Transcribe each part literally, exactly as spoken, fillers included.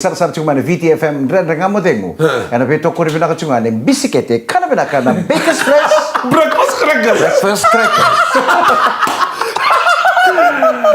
Sarasara tiko mai na Viti F M Dredre Ga Mo Cegu. E. Ena veitokoni vinaka tiko ga ni bisikete, kana vinaka na Baker's Flash. Breakfast crackers. Breakfast crackers.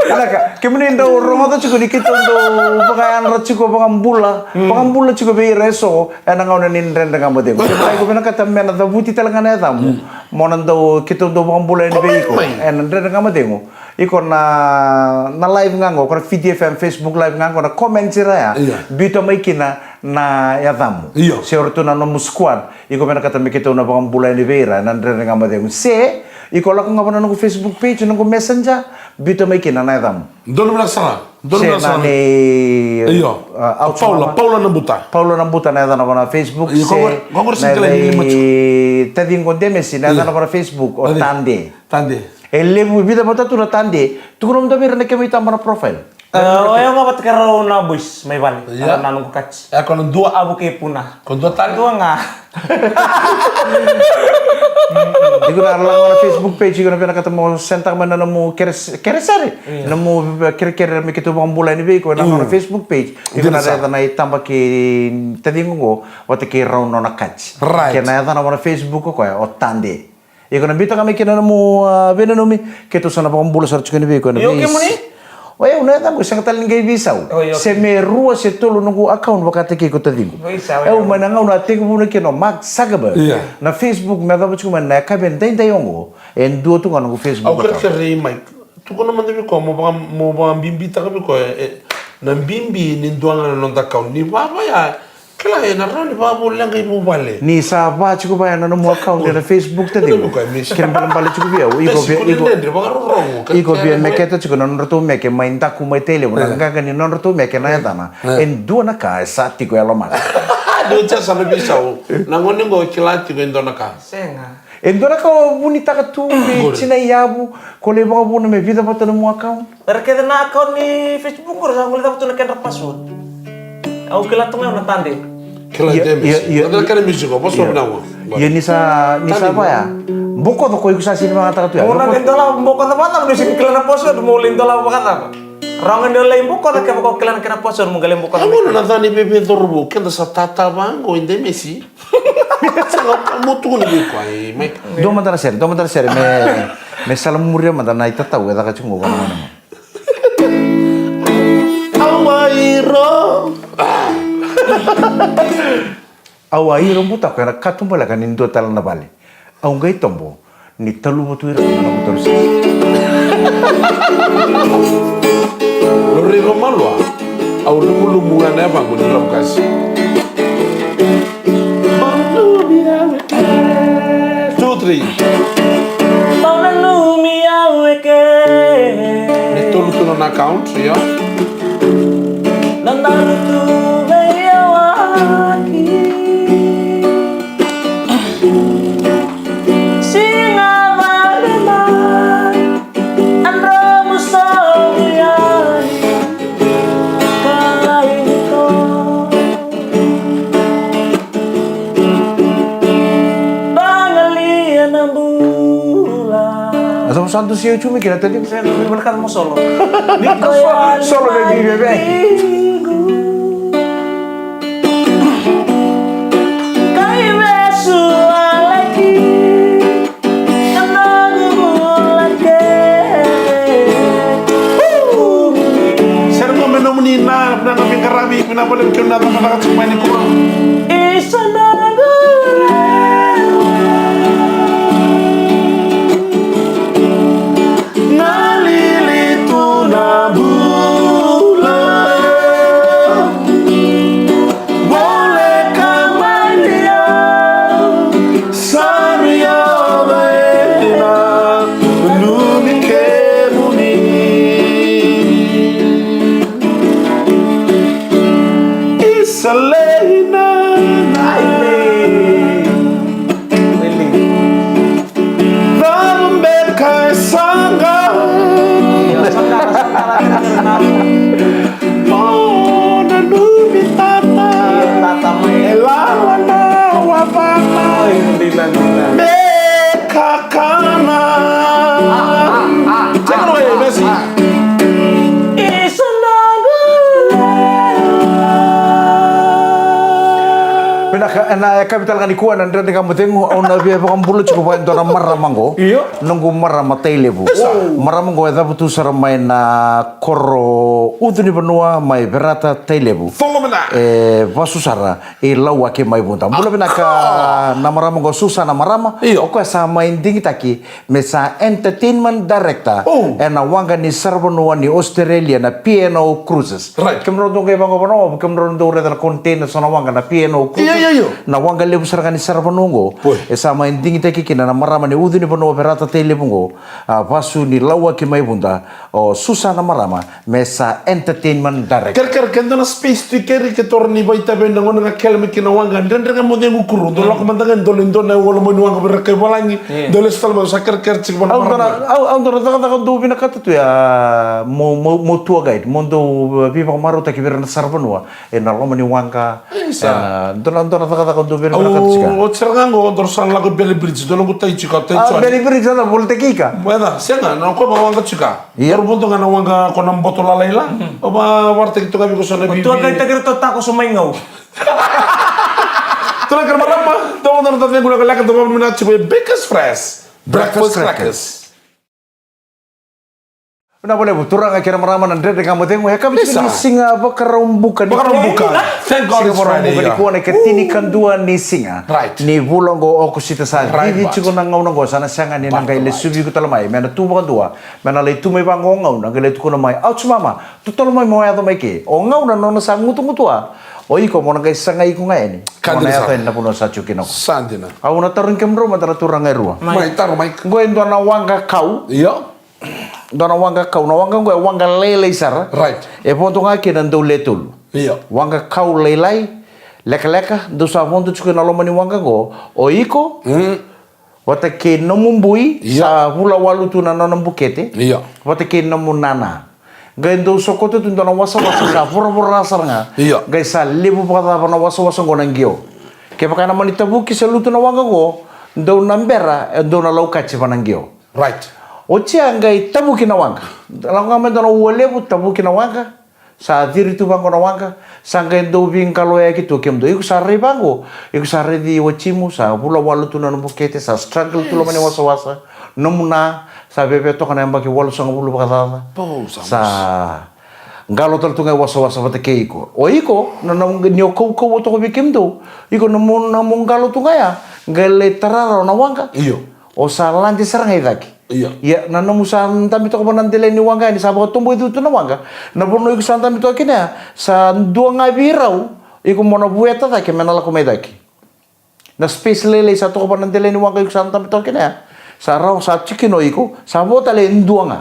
Vinaka, kemuni dau rogoca tiko ni keitou dau vakayadra tiko vakabula. Mm. Vakabula tiko vei ira eso, ena gauna ni Dredre Ga Mo Cegu. Kemuni, iko vinakata me na cavuti tale ga na yacamu. Mm. Mo na dau, keitou dau vakabula yani vei iko. Comment mai. Ena Dredre Ga Mo Cegu. Iko na, na live ga qo, ko na Viti F M Facebook live ga qo, na comment ira ya. Io. Biuta mai kina na yacamu. Io. Se o ratou na nomu squad, iko vinakata me keitou na vakabula yani vei ira, na Dredre Ga Mo Cegu. Se, iko lako ga vana noqu Facebook page, noqu Messenger, biuta mai kina na yacamu. Donu vinaka sara. Donu vinaka sara. Se na nei, io. Uh, Paula, Paula Nabuta. Paula Nabuta na yacana vana Facebook. Io, se qo, qo, qo, na nei taciqu Demesi, na yacana vana Facebook, o Tade. Tade. E levu, vica vata tu na Tade. Tukuna mada vei ira na kemu itaba na profile. E, o yau ga vata kei rau na boys mai vale. Ia. Na, na noqu kati. E, ko na dua. Avu kei Puna. Ko dua tale. Dua ga. Iko na lako na Facebook page, iko na vinakata mo send taka mai na nomu kere, keresere. Ia. Nomu kerekere me keitou vakabula yani vei iko, na, mm, nona Facebook page. Iko na raica na itaba kei taciqu qo, vata kei rau nona kati. Right. Kei na yacana vana Facebook o koya, o Tade. Iko na biuta ga mai kina nomu, ah, veinanumi, keitou sa na vakabula sara tiko yani vei iko ena veis-. Io, kemuni? O yau na yacaqu, sega tale ni qai veisau. Oi, okay. Se me rua, se tolu noqu account vakataki iko taciqu. Veisau, io. Au mai na gauna a tekivuna kina o Mark Zuckerberg. Io. Na Facebook me yacova tiko mai na yakavi edaidai oqo. E dua tu ga noqu Facebook account. Au kerekere, Mike. Tukuna mada vei koya, mo vaka, mo vakabibitaka vei koya, e, na bibi ni dua ga na noda account. Ni vava ya, kila, ena rawa ni vakavou leqa i vuvale. Ni sa va tiko vaya na nomu account ena Facebook taciqu. Kena ibalebale tiko vei au, iko via, iko, iko via meketa tiko na nodratou meke mai Daku mai Tailevu, na qaqa ni nodratou meke na yacana. E dua na ka e sa tiko e lomana. Dua, sa na veisau. Na gone qo kila tiko e dua na ka. Sega. E dua na ka o vunitaka tu vei Tina Yavu, ko lai vakavuna me vica vata nomu account. Era kece na account ni Facebook qori, sa qori cava tu na kedra password. Au kila tu ga na Tade. Kila. Ia, James. Ia, ia, na kena music, o, password na wa. Ia, ni sa, ni sa vaya. Bokoca ko iko sa sini vagataka tu ya. Mo na lai dola bokoca vata, mo sini kila na password, mo lai dola vakacava. Rawa ga ni o lai bokoca kevaka o kila na kena password, mo qai lai bokoca. Au na ca ni veve corovu, keda sa tata vaqo i Demesi. Sa ga mo tukuna vei koya, e, Mike. Dua mada na sere, dua mada na sere, me, me salamuria mada na itatau e caka tiko qo vana. Au a iro. Au a iro butako ena katubaleka ni dua tale na vale. Au qai tobo. Ni taluva tu ira na noqu taru sisi. Lori ro malua, au lumulumu ga na yavaqu ni lavo kasi. Two, three. Maunanumi au eke. Ni tolu tu na account, io. Na daru tu vei au aki. Siga vale mai, a dromu sovi yani, ka lai ni ko. Vagalia na bula. A sa mo sa dusia tu mai kina tadi. Sa mo sa mo solo. Ni ko solo, solo, baby, baby. Kai vesu a laki, a noqu bula ke. Sere qo me nomuni na, na, na veiqaravi, vinaka vakalevu kemuni na cakacaka tiko mai nikua. Isa noqu lewa. Galili tu na bula. Voleka mai vei au, sa rui yaco ena numi kemuni. Isa leina. Ai, leina. Cava beka e saga? Mo nanumi tata, e lala na wavana. Me kakana. Take it away, Messi. Isa noqu lewa. Vinaka, ena yakavi tale ga nikua na Dredre Ga Mo Cegu, au na via vakabula tiko vua e dua na marama qo. Io. Noqu marama Tailevu. Marama qo e cavutu sara mai na koro Ucu ni Vanua mai Verata Tailevu. Follow me na. E vasu sara i Lauaki mai Vuda. Bula vinaka na marama qo, Susana Marama. Io. O koya sa mai digitaki me sa entertainment director ena waqa ni saravanua ni Australia na P N O Cruises. Right. Kemudrau dau qai vaqo vanua, kemudrau dau raica na container so na waqa na P N O Cruises. Io, io, io. Na waqa levu sara ga ni saravanua qo. E sa mai digitaki kina na marama ni Ucu ni Vanua Verata Tailevu qo. A vasu ni Lauaki mai Vuda, o Susana Marama, me sa entertainment director. Kerekere ke dua na space tu i keri ke toro ni vaitavi na gona ga kele me kina waqa Dredre Ga Mo Cegu kuru. Dou lako mada ga e dole dua na wala mo ni waqa vei ra kai valagi. Dole stala mo sa kerekere tiko vana. Au dona au dona cakacaka dou vinakata tu ya mo mo mo tour guide mo dou veivakamarautaki vei ra na saravanua ena loma ni waqa. Ena dona dona cakacaka dou vinakata tiko. Au o tira ga qo dou sa lako Bele Bridge dou lako tai tiko tai tiko. Bele Bridge na volitaki ika. Moeda sega na ko ma waqa tiko. Ia. Ora vodo ga na waqa ko na boto lalaila. O va vartaki toka viko so na bibi. Toka i takira to tako so mai ngau. Toka kara marama, toka na ta vengu laka laka toka mina tiko e Baker's Fresh. Breakfast crackers. Na vale vu turaga kira marama na Dredre Ga Mo Cegu e kavi tiko ni siga vakarau buka ni. Vakarau buka. Thank God it's Friday. Siga vakarau buka ni kua na ikatini ka dua ni siga. Right. Ni vula oqo Okosita sa cici tiko na gauna oqo sa na sega ni na qai lesuvi iko tale mai me na tu vakadua. Me na lai tu mai vaqo o gauna qai lai tukuna mai au tu mama tu talo mai mo yaco mai ke o gauna nona sa gutugutua. O iko mo na qai sagai iko ga yani mo na yaco yani na vanua sa tiko kina ko. Sa dina. Au na taro ni kemudrau mada na turaga e rua. Mai taro mai. Qo e dua na waqa kau. Io. Dua na waqa kau na waqa qo e waqa lailai sara. Right. E vodo ga kina dau le tolu. Io. Waqa kau lailai. Lekaleka dau sa vodo tiko na loma ni waqa qo. O iko. Vata kei nomu bui sa vula walu tu na nona bukete. Vata kei nomu nana. Qai dau sokoto tu dua na wasawasa sa voravora sara ga. Qai sa levu vakacava na wasawasa qo na qio. Kevaka na mani tavuki se lutu na waqa qo dau na bera e dau na laukati vana qio. Right. Oti a qai tavuki na waqa. Lako ga mai dua na ua levu tavuki na waqa. Sa ciri tu vaqo na waqa sa qai dau veiqaloyaki tu kemudou iko sa rai vaqo. Iko sa raici watimu sa vula walu tu na nomu bukete sa struggle tu loma ni wasawasa. Nomu na sa veve toka na yabaki walusagavulu vakacaca. Sa qalo tale tu ga e wasawasa vata kei iko o iko na nomu ni o kaukauwa toka vei kemudou. Iko nomu nomu qalo tu ga ya qai lai tarara o na waqa. Io. O sa lade sara ga i cake. Ia na nomu sa dabe toka vana dela ni waqa yani sa vakatoboicu tu na waqa. Na vanua iko sa dabe toka kina ya sa dua ga vei rau. Iko mo na vueta cake me na lako mai cake. Na space lailai sa toka vana dela ni waqa iko sa dabe toka kina ya sa rau sa tiko kina o iko sa vo tale e dua ga.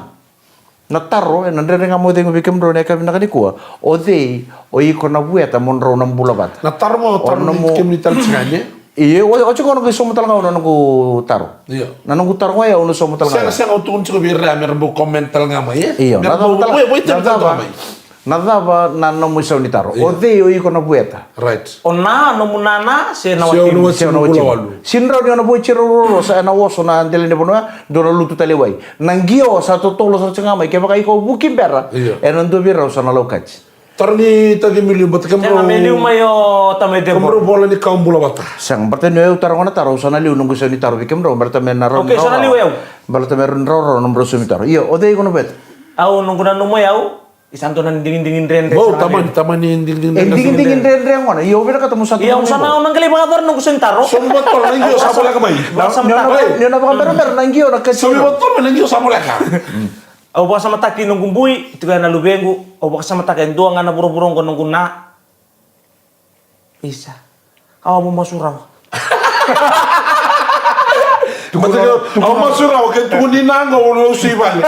Na taro ena Dredre Ga Mo Cegu vei kemudrau na yakavi vinaka nikua. O cei o iko na vueta mo drau na bula vata? Na taro ga o taro ni kemuni tale tiko ga ne. Io, o tiko na qai somo tale ga au na noqu taro. Io. Na noqu taro ga e au na somo tale ga. Sega sega au tukuna tiko vei ira me ra bau comment tale ga mai e. Io, na cava tale ga mai. Na cava na nomu isau ni taro? O cei o iko na vueta? Right. O na nomu nana se na watimu? Se na watimu. Sidrau ni o na vueti rau roro sa ena oso na dela ni vanua dua na lutu tale wai. Na qio sa totolo sara tiko ga mai kevaka iko vuki bera ena dua vei rau sa na laukati. Taro ni taci miliu bata kemudrau. Sega me liu mai o tamai tebo. Kemudrau vola ni kau bula vata. Sega bata ni o yau taro gona taro au sa na liu noqu isau ni taro vei kemudrau bata me na rau ni rau. Okei sa na liu yau. Bata me rau ni rau rau nomudrau isau ni taro io o cei iko na vueta? Au noqu nanuma yau. Isa dua na digidigi dredre. Vau tamani tamani digidigi dredre. E digidigi dredre gona io au vinakata mo sa. Io au sa na au na qai vakacora noqu isau ni taro. Somi vatola na qio sa voleka mai. Ni o na vakaberabera na qio na kati. Somi vatola na qio sa voleka. Au vakasamataki noqu bui tiko ya na luvequ. Au vakasamataka e dua ga na vuravura oqo noqu na. Isa. Au a mamasu rawa. Au masu rawa ke tukuni na qo au sui vale.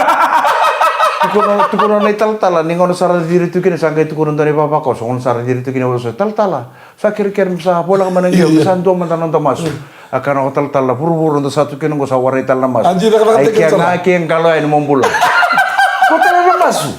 Tukuna tukuna na italatala ni gauna sa ra ciri tu kina sa qai tukuna dua na ivavakoso gauna sa ra ciri tu kina au sa talatala. Sa kerekere me sa voleka mai na qio me sa dua mada na noda masu. A kana ko talatala na vuravura da sa tu kina qo sa warai tale na masu. Ai kea ga ke qalo yani mo bula. Ko tale na masu.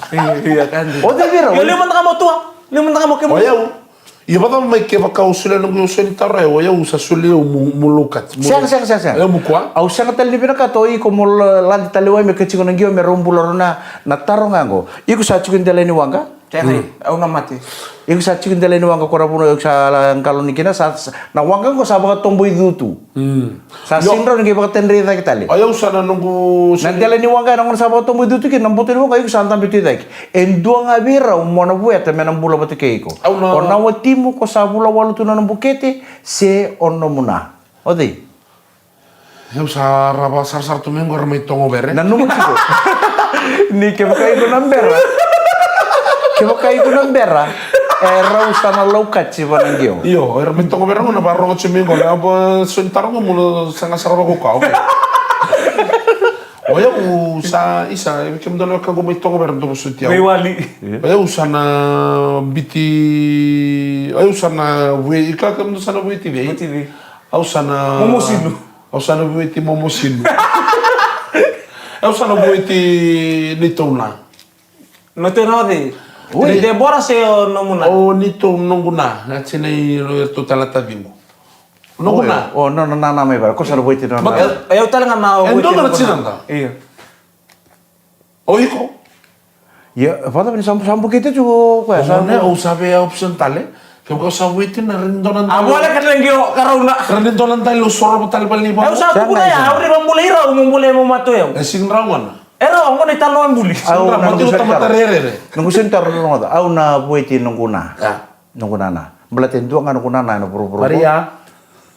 O cei vei rau? Io liu mada ga mo tua. Liu mada ga mo kemu. O yau. Ia vacava mai kevaka au solia noqu isau ni taro e o yau sa solia au mo laukati. Sega sega sega sega. Au sega tale ni vinakata o iko mo lade tale wai me ka tiko na qio me rau bula rau na taro ga qo. Iko sa tiko i dela ni waqa. E, au na mate. Iko sa tiko dela ni waqa ko na vanua iko sa la qalo ni kina, sa, sa, na waqa ko sa vakatobo i cutu. Sa sidra ni qai vakatadre cake tale. O yau sa na noqu Na dela ni waqa ena gauna sa vakatobo i cutu kina na boto ni waqa, iko sa dabe tu i cake. E dua ga vei rau mo na vueta me na bula vata kei iko. Au na O na watimu ko sa vula walu tu na nona bukete, se o nomu na. O cei? Au sa ra vakasarasara tu mai qo, era mai togovere. Nanuma tiko. Ni kevaka iko na bera. Kevaka iko na bera. E rau sa na laukati vana qio. Io, era mai togovere qo na varogo tiko mai qo. Na va so ni taro qo mo na saga sara vakaukauwa. Okay. O yau sa isa, kemudou na wekaqu mai togovere dou vosoti au. Veiwali. O yau sa na biti, o yau sa na vue, ika kemudou sa na vueti vei. Vueti vei. Au sa na Momosinu. Au sa na vueti Momosinu. Au sa na vueti ni tou na. Na tou na o cei? Oi. Ni Debora se o nomu na? O ni tou noqu na, na tinai tou tala taciqu. Noqu na. O, no, no, na, na mai vara. Ko sa na vueti na, na. E, e au tale ga na o E vueti dua na noqu na. Tinada. Io. O iko? Ia, vata vini sa, sa bukete tu o koya, sa Au ne, bu- au sa vei option tale. Kevaka au sa vueti na reni dua na A dai. Vole ka tale qio, ka rau na. Reni dua na dai lo soro vata tale vale ni vau. Au sa Sa tukuna ngai ya, sa. Au ni vabulai rau, mo bulai mo matou yau. E sigi rau gona. E rau, au gona i talo e buli. Au Sigi rau, na mati gusa uta ni mata taro. Rerere. Na gusa ni taro na rogoca. Au na vueti noqu na. Ya. Noqu nana. Baleta e dua ga noqu nana ena vuravura. Maria.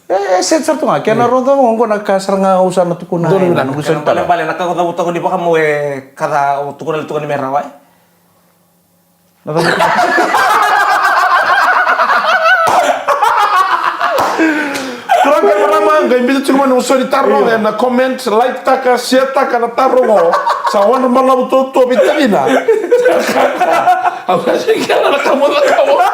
E, e, set sara tu ga. Kena rogoca oqo na ka sara ga au sa na tukuna. Donu ena na noqu Kena sara balebale na ka ko cavuta ko ni vakamau e ka ca o tukuna le tukuni me rawa e. Na cavuta. Turaga kei marama, qai biuta tiko mai na so ni taro ena comment, like taka, share taka na taro oqo. Sa wadra balavu totoa vei tacina. Au sa sega na ka mo cakava.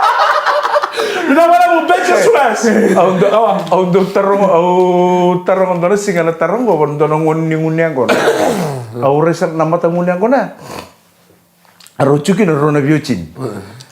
Vinaka vakalevu, Baker's Fries. Au dau, au, au dau taroga, au taroga dua na siga na taro oqo vei dua na gone ni gunu yaqona. Au rai sara na mata gunu yaqona. A rau tu kina rau na veiwatini.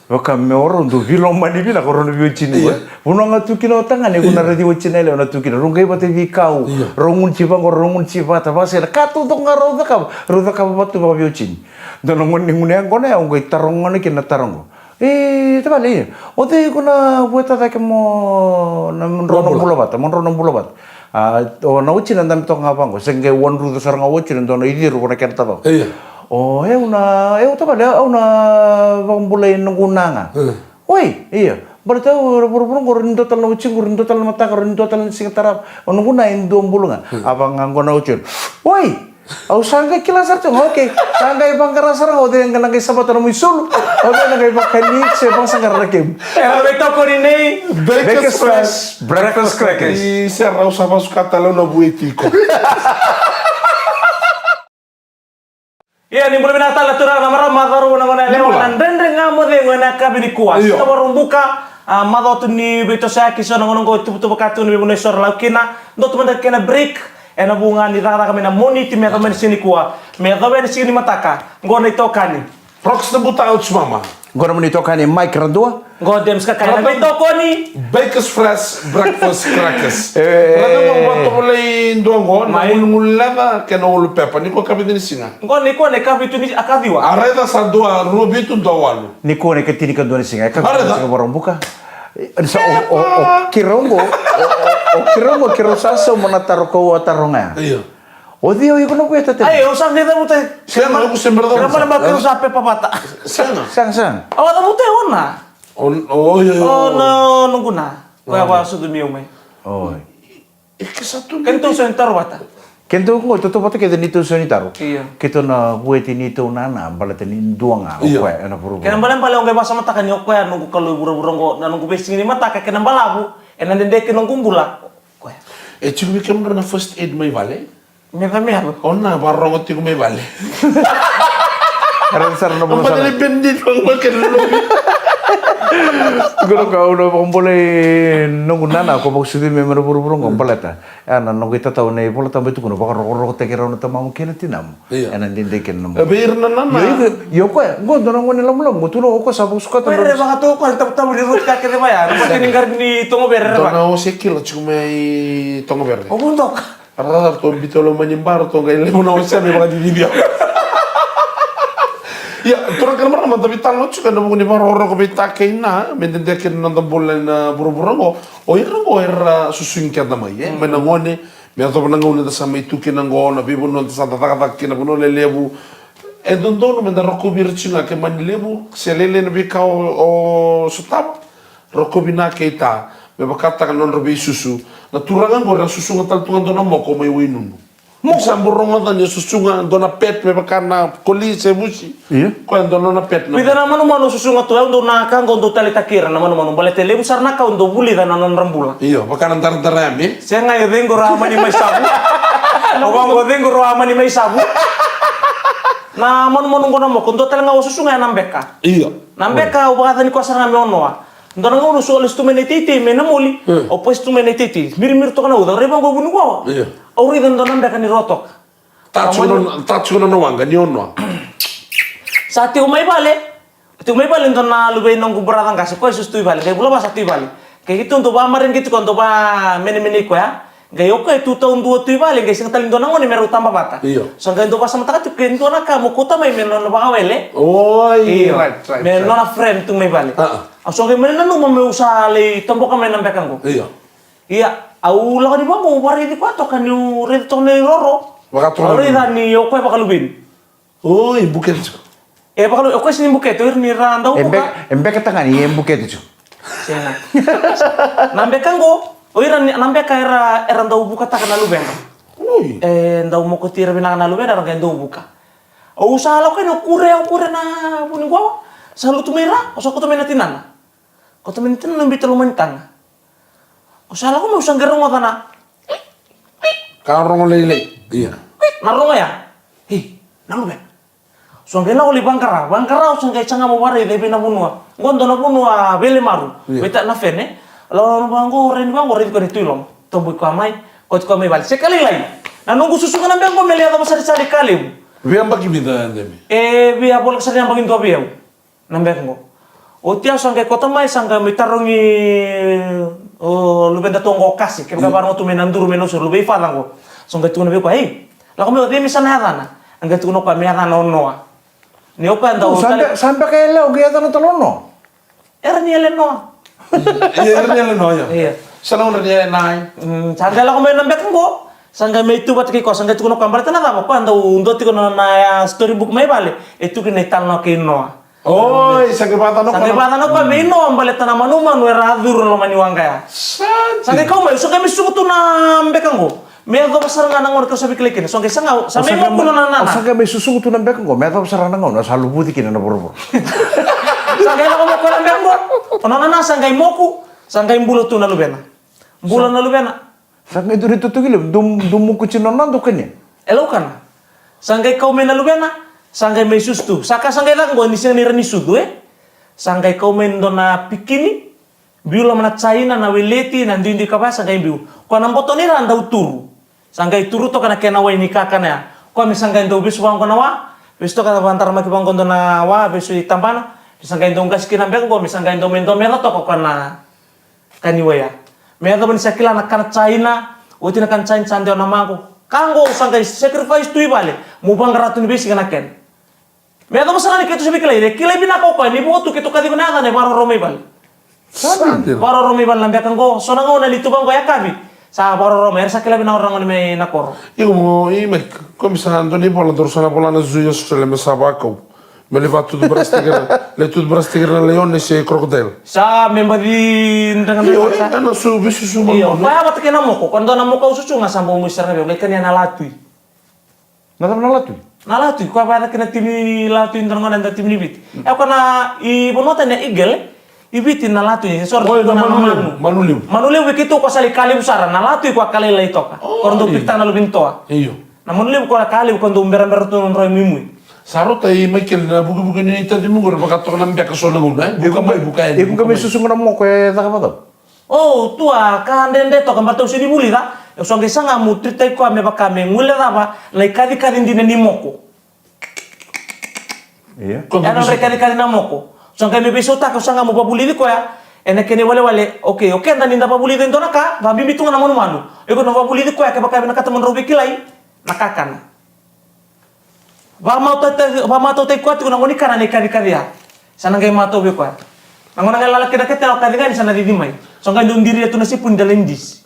Vaka me o rau dau veilomani vinaka rau na veiwatini. Io. Vanua ga tu kina o tagane, iko na raici watimu na yalewa na tu kina. Rau qai vata veikau. Io. Rau gunu tiko vaqo, rau gunu tiko vata. Vakasega na ka taucoko ga rau cakava. Rau cakava vata tu vakaveiwatini. Dua na gone ni gunu yaqona ya, au qai taroga gona kina na taro oqo. E, tavale, ia. O cei iko na vueta cake mo na, mo drau na bula vata, mo drau na bula vata. A, o na watina dabe toka ga vaqo, se qai wadruca sara ga o watina, dua na iciru vua na kena tavako. Ia. O, e, au na, e, au tavale, au na vakabulai noqu na ga. Ia. Oi, ia. Baleta au, vuravura qo, rau ni dua tale na watiqu, rau ni dua tale na mataka, rau ni dua tale na siga tarava. O noqu na e dua bulu ga. Ia. A vaka ga qo na watina. Oi! Au sa qai kila sara tu ga, okay. Sa qai vaqara sara ga, o cei ga na qai savata na nomu isulu, o cei na qai vakani, se vakasaqara na kemu. Era veitokoni nei Baker's Fresh Breakfast Crackers. I se rau sa vasuka tale au na vueti iko. Ia, ni bula vinaka tale na turaga na marama, cauravou, na gone yalewa, na dredre ga mo cegu ena yakavi nikua. Io. Sa vakarau buka, a, macawa tu ni veitosoyaki, so na gauna oqo e tuvatuva ka tu ni veivanua e so ra lako kina. Dua tu mada kena break. Ena vuqa ni cakacaka mai na Moniti me yacova mai na siga nikua, me yacova ena siga ni mataka. Qo na itokani. Prox na buta, au tsimama. Qo na mani itokani Mike Radua. Qo Dems Kakana. Radua. Na itokani Baker's Fresh Breakfast Crackers. E. Radua, qo vatovolei dua qo na gulugulu leca kei na ulu pepa. Nikua ka vica ni siga? Qo nikua na ikavitu ni, a, kaciwa. A raica sa dua, rua vitu dua walu. Nikua na ikatinikadua ni siga. Ikavitu ni siga Vakaraubuka. Sa, o, o, o keirau qo, o, o, o keirau qo, keirau sa sauma na taro kau a taroga ya. Io. O cei o iko na vueta tale? Ai, au sa qai cavuta. Sega, au se bera cavuta. Kena ibalebale keirau sa pepa vata. Sega. Sega, sega. Au a cavuta e ona. O, o, io, io. O na, noqu na. Koya vakasucumi au mai. Oi. E ke sa tu. Keitou sa ni taro vata. Keitou qo, tautauvata kece ni tou sa ni taro. Io. Keitou na vueti ni tou nana, baleta ni dua ga o koya ena vuravura. Kena ibalebale au qai vakasamataka ni o koya noqu kalou e vuravura qo, na noqu veisiga ni mataka, kena balavu, ena dede kina noqu bula. Koya. E tiko vei kemudrau na first aid mai vale? Meca, meca. O na vakarorogo tiko mai vale. Era sara na vuna sara. Bata ni bendito, bata ni lobi. Tukuna ka au na vakabulai noqu nana ko vakasucumi mai na vuravura qo, baleta. Ia na noqu itatau na iVolatabu e tukuna, vakarokorokotaki rau na tamamu kei na tinamu. Io. Ena dede kina nomu. E vei ira na nana. Io, io, io, koya. Qo dua na gone lamulamu, qo tukuna o koya sa vakasuka. Koya era vakatoka koya na tabutabu ni roti ka kece vaya. Na bati ni qari ni togovere era vaka. Dua na ose kila tiko mai togovere. O vudoka. Ratou biuta loma ni bar, ratou qai levu na ose me vakacicivi au. Ia, turaga kei na marama, da veitalanoa tiko ena vuku ni vakarokoroko vei ta kei na, me dede kina na noda bula ena vuravura oqo. O ira oqo era susugi keda mai, e? Mai na gone, me yacova na gauna eda sa mai tu kina oqo, na veivanua eda sa da cakacaka kina, vanua lelevu. E dodonu me da rokovi ira tiko ga ke mani levu se lailai na veika o, o sotava. Rokovi na kei ta, me vakataka na nodra veisusu. Na turaga oqo era susuga tale tu ga dua na moko mai Wainunu. Moko. Sa bau rogoca ni susuga dua na pet me vaka na koli se vusi. Io. Koya dua na nona pet na. Vica na manumanu susuga tu, au dau na ka qo dau taleitaki ira na manumanu baleta e levu sara na ka au dau vulica na nodra bula. Io, vaka na daradara ya me. Sega, e cei qo ra mani mai Savu? O vaqo, cei qo ra mani mai Savu? Na manumanu qo na moko, dua tale ga au susuga ya na beka. Io. Na beka au vakacacani koya sara ga me o Noa. Dua na gauna au sa lesu tu mai na iteitei me na moli. Mm. Au pasi tu mai na iteitei. Mirimiri toka na uca. Au raica qo vuniwawa. Io. Au raica dua na beka ni ro toka. Taci na, taci na waqa ni o Noa. Sa tiko mai vale. Tiko mai vale dua na luve i noqu brother qase. Koya e susu tu i vale. Qai vula va sa tu i vale. Qai keitou dau vamareqeti koya, dau vamenemenei koya. Qai o koya e tu taudua tu i vale, qai sega tale ni dua na gone me rau taba vata. Io. So qai dau vakasamataka tiko ke dua na ka mo kauta mai me nona vakawele. Oi, io. Right, right, me right. Nona friend tu mai vale. Ah, ah. Au so qai mai nanuma meu sa lai toboka mai na beka qo. Io. Ia, au lako ni vaqo, au varaici koya toka niu raica toka na iroro. Vakatoka. Au raica ni o koya vakaluveni. Oi, bukete tiko. E vakalu, o koya sega ni bukete, o ira ni ra dau vuka. E beka tagane, e bukete tiko. Sega. Na beka qo, o ira ni, na beka era, era dau vukataka na luvequ. Oi. E dau mokoti ira vinaka na luvequ, era qai dau vuka. Au sa lako kina, au kure, au kure na vuniwawa. Sa lutu mai ra, au sa kauta mai na tinana. Kauta mai na tinana, biuta loma ni taga. Au sa lako mai, au sa qai rogoca na. Ka rogo lailai. Ia. Na rogo ya. Ei, na luvena. Au sa qai lako lai vaqara, vaqara, au sa qai saga mo varaica e vei na vanua. Qo dua na vanua veimaru. Ia. Vei ta na fene. Lako vaqo, raici vaqo, raici koya ni tu i loma. Tobo i koya mai, kauti koya mai vale. Sega ni lailai. Na noqu susuga na beka qo me lai yacova sara i Sale i Kalevu. Vei yabaki vica, Demi? E via voleka sara ni yabaki dua vei au. Na beka qo. Oti au sa qai kauta mai, sa qai mai tarogi o luveda tu qo o Kasi, kevaka e vakarogo tu mai Naduru mai Nausori, luvei father qo. Sa qai tukuna vei koya, ei, lako mai o cei me sa na yacana? A qai tukuna o koya me yacana o Noa. Ni o koya dau sa tale be-, sa beka yalewa qai yacana tale o Noa. Era ni yale Noa. Ia, era ni yale Noa, ia. Ia. Sa na gauna ni yale Nai. Mm, sa qai lako mai na beka qo. Sa qai mai tu vata kei koya, sa qai tukuna o koya baleta na cava, o koya dau dua tiko na, na, a, story book mai vale. E tu kina na italanoa kei Noa. Oi, sa qai vakacana o koya. Sa qai vakacana o koya vei Noa baleta na manumanu era a curu loma ni waqa ya. Sa qai kau mai, sa qai mai susuga tu na beka qo. Me yacova sara ga na gauna kau sa veikilai kina. Sa qai saga, sa mai moku nona nana. Sa qai mai susuga tu na beka qo. Me yacova sara ga na gauna, sa luvuci kina na vorovoro. Sa qai lako mai o koya na beka qo. O nona nana sa qai moku, sa qai bula tu na luvena. Bula na luvena. Sa qai duri tutuki levu, dum, dum mukuci nona dukania. E laukana. Sa qai kau mai na luvena, sa qai mai susu tu. Sa ka sa qai caka qo ni sega ni ra ni sucu, e? Sa qai kau mai dua na pikini, biu loma na jaina, na weleti, na duidui ka vaya sa qai biu. Koya na boto ni ra dau turu. Sa qai turu toka na kena wai ni kakana ya. Koya me sa qai dau vesu vaqo na wa, vesu toka vadaramaki vaqo dua na wa, vesu i tabana. Me sa qai dau qasi kina beka qo, me sa qai dau mai dau meca toka koya na Ka ni wai ya. Me yacova ni sa kila na kana jaina, oti na kana jaina sa dewa na maqo. Ka qo au sa qai sacrifice tu i vale, meu vaqara tu ni veisiga na kena. Me yacova sara ni keitou sa veikilai, e kilai vinaka o koya, ni vo tu keitou kaciva na yacana e vakaroro mai vale. Sa dina. Vakaroro mai vale na beka qo, so na gauna ni tu vaqo e yakavi. Sa vakaroro mai, era sa kila vinaka o ragone mai na koro. Io, mo, i Mike, koya me sa dua na ivola, daru sa na vola na zoo i Australia me sa vakau. Me lai va toothbrush tiko ira, lai toothbrush tiko ira na laione se crocodile. Sa me baci draga. Io, draga sa. Ena su, veisusu manumanu. Io, koya vata kei na moko, koya dua na moko au susuga sa bau musu sara na vei au, qai kania na latui. Na cava na latui? Na latui, koya vata kei na timi latui, dua na gone da timi ni Viti. Mm. E koya na, i vanua tani na eagle, i Viti na latui, e so na. Oi, na manu, manu levu. Manu levu, manu levu, e keitou koya sa lai ka levu sara, na latui koya ka lailai toka. Oi. Koya dau pikitaka na luve ni toa. Io. Na manu levu koya ka levu koya dau berabera tu na nodrau imuimui. Sa rauta i Michael na vukevuke ni tacimu qori vaka toka na beka so na gauna, e? Vuka mai, vuka yani, vuka mai. Iko qai mai susuga na moko e caka vacava? O, tua, ka dredre toka, baleta au sega ni vulica. Au sa qai saga meu treat-taki koya me vaka me guilecava na ikacikaci dina ni moko. Ia. Ena nodra ikacikaci na moko. Au sa qai mai veisautaka, au saga meu vavulici koya ena kena iwalewale. Okay, o keda ni da vavulica e dua na ka, vabibi tu ga na manumanu. Iko na vavulici koya kevaka e vinakata mo drau veikilai na kakana. Vakamatautaki, vakamatautaki koya tiko na gone ni kana na ikacikaci ya. Sa na qai matau vei koya. Na gone qai lala kina kete, au kaci ga ni sa na cici mai. So qai dau diria tu na sipuni da lai disi.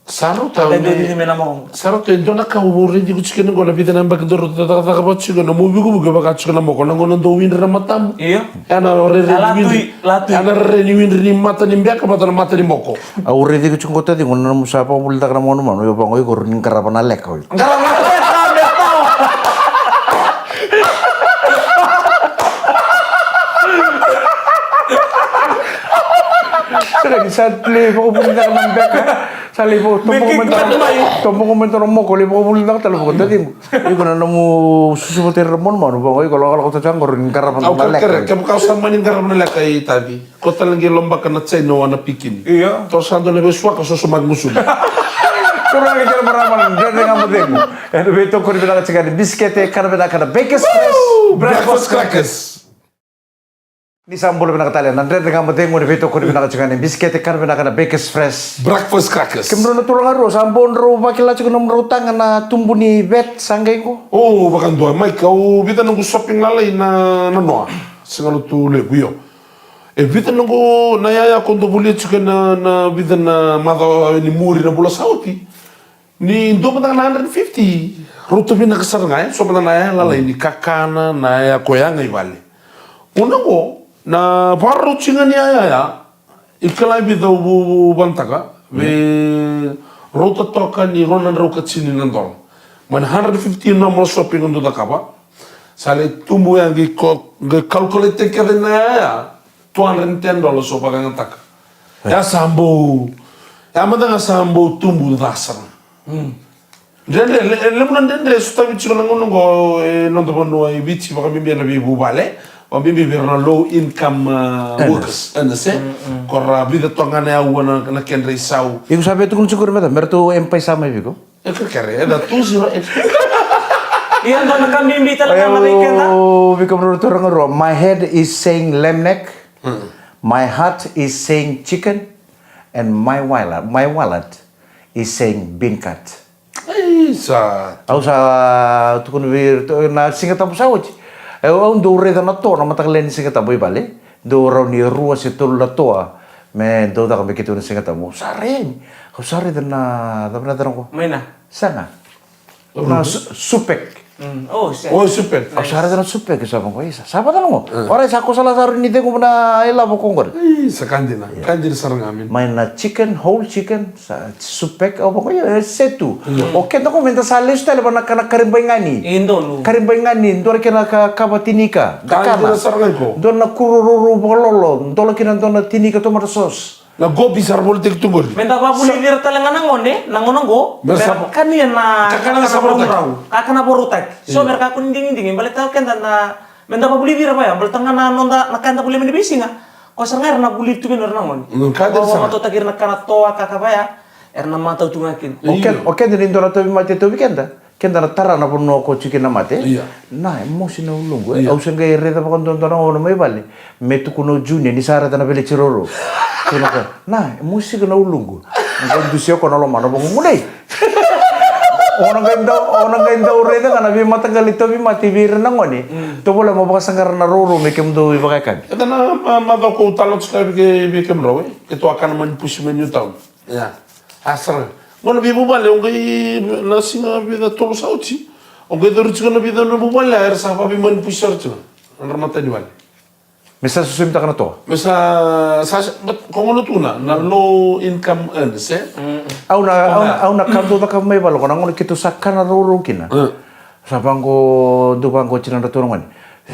Sa rauta. Qai dau cici mai na moko. Sa rauta, e dua na ka au raici iko tiko ni qo na vica na yabaki dau rauta cakacaka vaka tiko na mu vukevuke vaka tiko na moko. Na gauna dau widra na matamu. Io. E na rere ni widra. E na rere ni widra ni mata ni beka vata na mata ni moko. Au raici iko tiko qo taciqu na nomu sa vakavulica na manumanu, io vaqo iko ni qarava na leka oi. Qarava na leka me tau. Sega ni sa lai vakavulica na beka. Sa lai vaka toboka me dua na moko, lai vakavulica tale vaka taciqu. Iko na nomu susu vata ira na manumanu, vaqo iko lakolako tale qori ni qarava na leka. Kevaka sa mani qarava na leka i taci. Ko tale qai lobaka na china o ana pikini. Io. Tou sa dua na vesuaka sosomaki gusuna. Turaga kei na marama na Dredre Ga Mo Cegu. Ena veitokoni vinaka tiko ni bisikete, kana vinaka na Bakers Fresh. Breakfast crackers. Ni sa bula vinaka tale na Dredre Ga Mo Cegu, ena veitokoni vinaka tiko ni bisikete, kana vinaka na Bakers Fresh. Breakfast crackers. Kemudrau na turaga rua, sa bau drau vakila tiko nomudrau taga na tubu ni vet sa qai qo. O, vakadua, mai kau vica noqu shopping lalai na, na noa. Siga Lotulevu, io. E vica noqu na yaya ko dau volia tiko na, na vica na macawa ni muri na vula sa oti. Ni dua mada ga na hundred fifty. Rauta vinaka sara ga, e so mada na yaya lalai ni kakana, na yaya ko yaga i vale. Una qo, na vakarau tiko ga ni yaya ya. I kila e vica au vu, vu, vanataka. Vei rauta toka ni rua na drau ka tini na dola. Mai na hundred fifty normal shopping au dau cakava. Sa lai tubu ya qai ko, qai calculate kece na yaya. Two hundred ten dollars o vakayagataka. Ya sa bau, ya mada ga sa bau tubu ca sara. Dredre, le, levu na dredre sotavi tiko na gauna oqo e noda vanua e Viti, vakabibi ena veivuvale, vakabibi vei ira na low income, uh, workers, earners, e? Ko ra vica toka ga na aua na, na kedra isau. Iko sa via tukuna tiko qori me ta, me ratou M-PAiSA mai vei iko? E kerekere, e da two zero eight. Ia dua na ka bibi tale ga na vei keda. Vei kemudrau na turaga rua, my head is saying lamb neck, my heart is saying chicken, and my wallet, my wallet is saying bean cut. Ai, sa. Au sa tukuna vei iratou na Siga Tabu sa oti. Au, au dau raica na toa na mataka lailai ni Siga Tabu i vale. Dau rawa ni rua se tolu na toa me dau caka me keitou na Siga Tabu. Au sa raica ni, au sa raica na, cava na yacana qo? Mai na? Sega. Na su-, supek. Mm. Oh, sega. Oh, supek. Au sa raica na supek, sa vaqo, isa. Sa vacana qo. Ora sa ko sa la sa rui ni cegu na ilavo ko qori. Ai, sa ka dina. Ka dina sara ga, man. Mai na chicken, whole chicken, sa supek, au vaqo, ia, e setu. O keda qo meda sa lesu tale va na kana karibai gani. E donu. Karibai gani, dua na kena ka, kava tinika. Ka dina sara ga iko. Dua na kuro rourou vakalolo, dola kina dua na tinika tomato sauce. Na gobi sara volitaki tu qori. Meda vavulici ira tale ga na gone, na gauna qo. Mera kania na kakana sa varautaki. Kakana varautaki. So mera kakua ni digidigi, baleta o keda na, meda vavulici ira vaya, baleta ga na noda, na ka eda volia mai na veisiga. Ko sara ga era na vulici tu kina ira na gone. Mm, ka dina sara. Vakamatautaki ira na kana toa, ka ka vaya, era na matau tu ga kina. O keda, o keda ni dua na tauvimate e tauvi keda. Keda na tara na vanua ko tiko kina na mate. Ia. Na, e mosi na uluqu, e. Ia. Au se qai raica vakaduadua na gauna mai vale. Me tukuna o Junior ni sa raica na veleti rourou. Tukuna o koya, na, e mosi tiko na uluqu. Qai dusia o koya na lomana, vaqo, gudei. O na qai dau, o na qai dau raica ga na veimataqali tauvimate vei ira na gone. Mm. Tovolea mo vakasaqara na rourou me kemudou ivakayakavi. Eda na, ma, macawa ko talo tiko vei, vei kemudrau, e. Keitou a kana mani pusi mai Newtown. Ia. A sara. Qo na veivuvale, o qai na siga vica tolu sa oti. O qai cori tiko na vica na vuvale, era sa vaveimani pusi sara tiko. Nodra matanivale. Me sa sosomitaka na toa. Me sa, sa, sa, but ko qo na tukuna, na low income earners, e? Au na, au na, au na ka dau cakava mai vale, ko na gauna keitou sa kana rourou kina. Sa vaqo, dau vaqo tiko na nodratou na gone.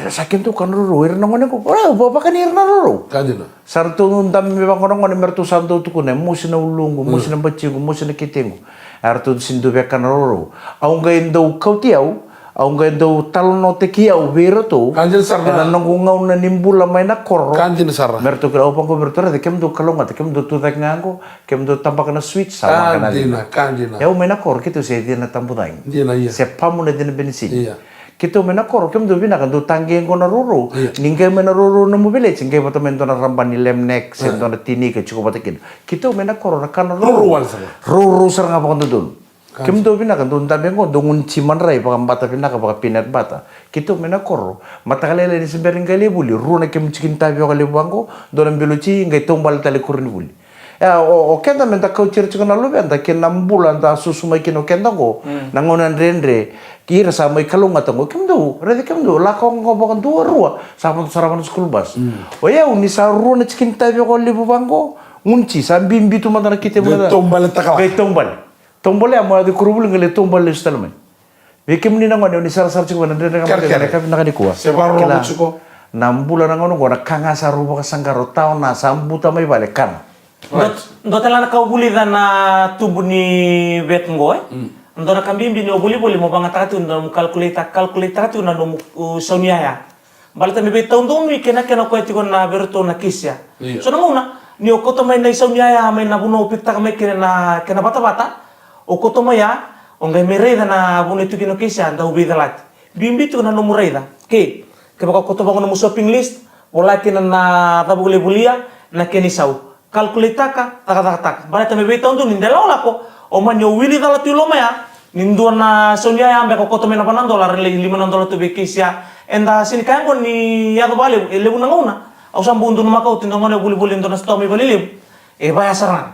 Sa keitou kana rourou, ira na gone qo. Ora, au vakani ira na rourou. Ka dina. Sa ratou dami me vaqo na gone, me ratou sa dau tukuna, e mosi na uluqu, mosi na batiqu, mosi na ketequ. A ratou sega ni dau via kana rourou. Au qai dau kauti au, au qai dau talanoataki au vei iratou. Ka dina sara. Ena noqu gauna ni bula mai na koro. Ka dina sara. Me ratou kila, au vaqo, me ratou raica, kemudou kalougata, kemudou tucake ga qo, kemudou tabaka na sweets, sa waqa na liga. Ka dina, ka dina. E au mai na koro, keitou se cina tabu cagi. Dina, ia. Se pamu na cina benisini. Ia. Keitou mai na koro, kemudou vinaka, dou taqe qo na rourou. Ia. Ni qai mai na rourou nomu veleti, qai vata mai dua na raba ni lamb neck, se dua na tinika, tiko vata kina. Keitou mai na koro, na kana rourou. Rourou wale sara. Rourou sara ga vakadodonu. Kemudou vinaka, dou dabe qo, dou gunu tsi madrai, vakabata vinaka, vaka peanut butter. Keitou mai na koro, mataka lailai ni se bera ni qai lai vuli, rua na kemu tsikini tavi oka levu vaqo, dua na bilo tsi, qai taubale tale i koronivuli. E, o, o keda me da kauti ira tiko na luveda kei na bula da susu mai kina o keda qo, na gauna dredre, kei ira sa mai kalougata qo, kemudou, raica kemudou, lako qo vakadua rua, sa vodo sara vaka na school bus. O yau ni sa rua na tsikini tavi oka levu vaqo, gunu tsi, sa bibi tu mada na kite vuna. Qai taubale. Taubale a mo yaco i koronivuli qai lai taubale lesu tale mai. Vei kemuni na gone, o ni sarasara tiko vei na dredre ga mo tiko na yakavi vinaka nikua. Se vakarorogo tiko. Na bula na gauna oqo, na ka ga sa rau vakasaqara, o tawana sa buta mai vale, kana. Dua, dua tale na ka au vulica na tubu ni vet qo, e? Dua na ka bibi ni o volivoli mo vagataka tiko na nomu calculator, calculator tiko na nomu, uh, sau ni yaya. Baleta me veitaudonu i kena, kena koya tiko na vei iratou na keisi ya. Io. So na gauna ni o kauta mai na isau ni yaya mai na vanua o pikitaka mai kina na kena vatavata, o kauta mai ya, o qai mai raica na vanua e tu kina o keisi ya, dau veicalati. Bibi tiko na nomu raica. Ke, kevaka o kauta vaqo nomu shopping list, vola kina na cava o lai volia, na kena isau. Calculate-taka, cakacakataka. Baleta me veitaudonu ni da lakolako, o mani o wili cala tu i loma ya, ni dua na sau ni yaya beka o kauta mai na va na dola, ra lai lima na dola tu vei keisi ya. Eda sega ni kaya qo ni yaco vakalevu, e levu na gauna. Au sa bau donumaka oti, dua na gauna e volivoli e dua na sitoa mai Valelevu. E vaya sara ga.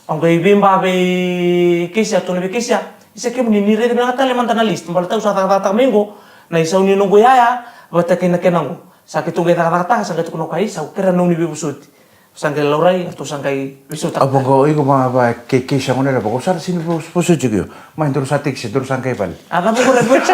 Au qai veiba vei keisi ya, tukuna vei keisi ya. Isa kemuni ni raica vinaka tale mada na list. Baleta au sa cakacakataka mai qo, na isau ni noqu yaya, vata kei na kena qo. Sa keitou qai cakacakataka, sa qai tukuna o koya, isa, au kerea na nomuni veivosoti. Sa qai laurai, ratou sa qai veisautaka. A vaqo, iko ma va ke, keisi ya gone ra vaqo, sa ra sega ni vos-, vosoti tiko io. Mai daru sa tekisi, daru sa qai vale. A cava qo ra vosoti?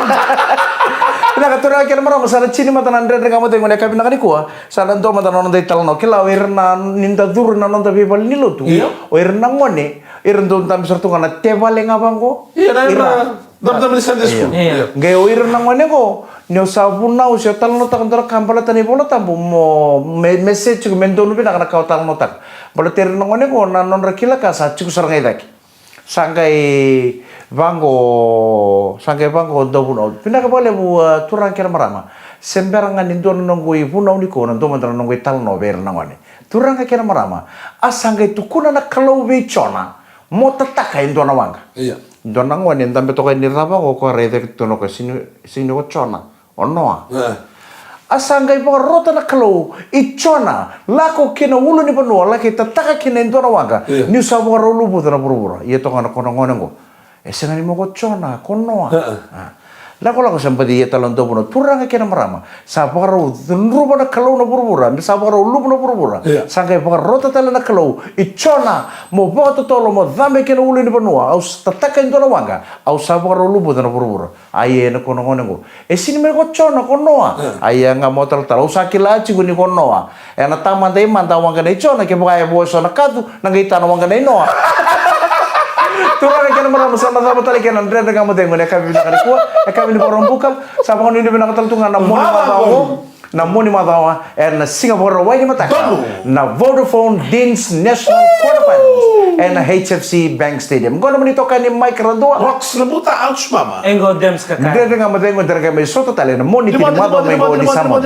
Vinaka turaga kei na marama, sa na tini mada na Dredre Ga Mo Cegu ena yakavi vinaka nikua. Sa na dua mada na noda italanoa. Kila o ira na, ni da curu na noda veivale ni lotu. Io. O ira na gone, ira dau dabe sara tu ga na tevale ga vaqo. Io, na ira. Dabe, dabe ni Sunday school. Io. Io. Qai o ira na gone qo, ni o sa vunau se o talanoataka dua na ka baleta na iVola Tabu mo, me, me se tiko me donu vinaka na ka o talanoataka. Baleta ira na gone qo, na nodra kila ka sa tiko sara ga i cake. Sa qai vaqo, sa qai vaqo dau vunau. Vinaka vakalevu, a, turaga kei na marama. Se bera ga ni dua na noqu ivunau nikua, na dua mada na noqu italanoa vei ira na gone. Turaga kei na marama. A sa qai tukuna na Kalou vei Jona mo tataka e dua na waqa. Io. Dua na gone dabe toka ni cava qo, ko raica ki tu na ko sini, sini o Jona, o Noa. E. A sa qai vakarota na Kalou, i Jona, lako ki na ulu ni vanua, laki tataka kina e dua na waqa. Io. Niu sa vakarau luvuca na vuravura. Ia toka na ko na gone qo. E sega ni mo ko Jona, ko Noa. E. A. Lakolako sa baci ia tale na dua vunau, turaga kei na marama. Sa vakarau cudruva na Kalou na vuravura, me sa vakarau luvu na vuravura. Io. Sa qai vakarota tale na Kalou, i Jona, mo vakatotolo, mo cabe ki na ulu ni vanua, au s-, tataka e dua na waqa, au sa vakarau luvuca na vuravura. A ia ena ko na gone qo. E sini mai ko Jona, ko Noa. Io. A ia ga mo talatala, au sa kila tiko ni ko Noa. Ena tamata i mada a waqa nei Jona, kevaka e vo eso na kacu, na qai tana waqa nei Noa. Turaga kei na marama, sa na cava tale kei na Dredre Ga Mo Cegu ena yakavi vinaka nikua, yakavi ni Vakaraubuka, sa vakanuinui vinaka tale tu ga na Moniti Macawa qo, na Moniti Macawa, ena siga Vakarauwai ni mataka, na Vodafone Deans National Quarterfinals, ena H F C Bank Stadium. Qo na nomuni itokani Mike Radua. Rox Nabuta, Ouch Mama. Qo Dems Kakai. Dredre Ga Mo Cegu, dredre ga mai sota tale, na Moniti ni macawa mai qo ni Samoa.